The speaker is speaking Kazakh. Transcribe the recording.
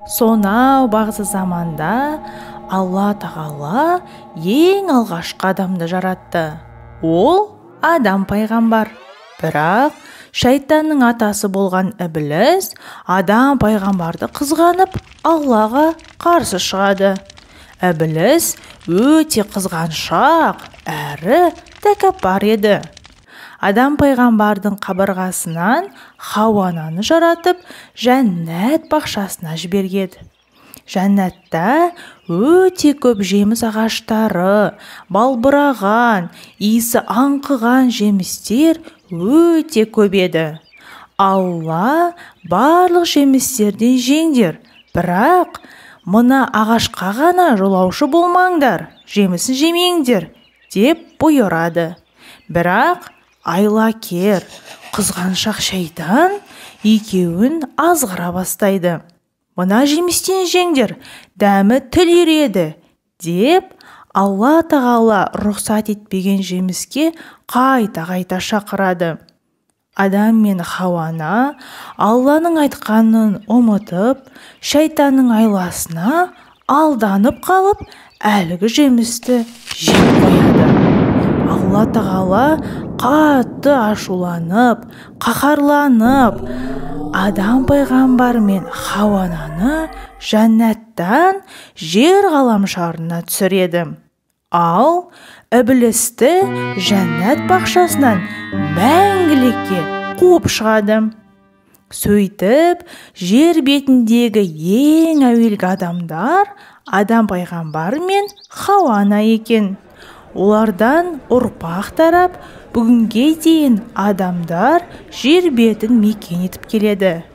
Сонау бағзы заманда Алла Тағала ең алғашқы адамды жаратты. Ол Адам пайғамбар. Бірақ шайтанның атасы болған Ібіліс Адам пайғамбарды қызғанып, Аллаға қарсы шығады. Ібіліс өте қызғаншақ, әрі тәкаппар еді. Адам пайғамбардың қабырғасынан Хауа ананы жаратып, жәннат бақшасына жіберген. Жәннатта өте көп жеміс ағаштары, балбыраған, иісі аңқыған жемістер өте көп еді. Алла барлық жемістерден жеңдер, бірақ мына ағашқа ғана жолаушы болмаңдар, жемісін жемеңдер деп бұйырады. Бірақ айлакер, қызғаншақ шайтан екеуін азғыра бастайды. Мына жемістен жеңдер, дәмі тіл үйіреді деп Алла Тағала рұқсат етпеген жеміске қайта-қайта шақырады. Адам мен Хауана Алланың айтқанын ұмытып, шайтанның айласына алданып қалып, әлгі жемісті жеп қояды. Алла Тағала қатты ашуланып, қаһарланып, Адам пайғамбар мен Хауа ананы жәннаттан жер ғаламшарына түсіреді. Ал Ібілісті жәннат бақшасынан мәңгілікке қуып шығады. Сөйтіп, жер бетіндегі ең әуелгі адамдар Адам пайғамбар мен Хауа ана екен. Олардан ұрпақ тарап, бүгінге дейін адамдар жер бетін мекен етіп келеді.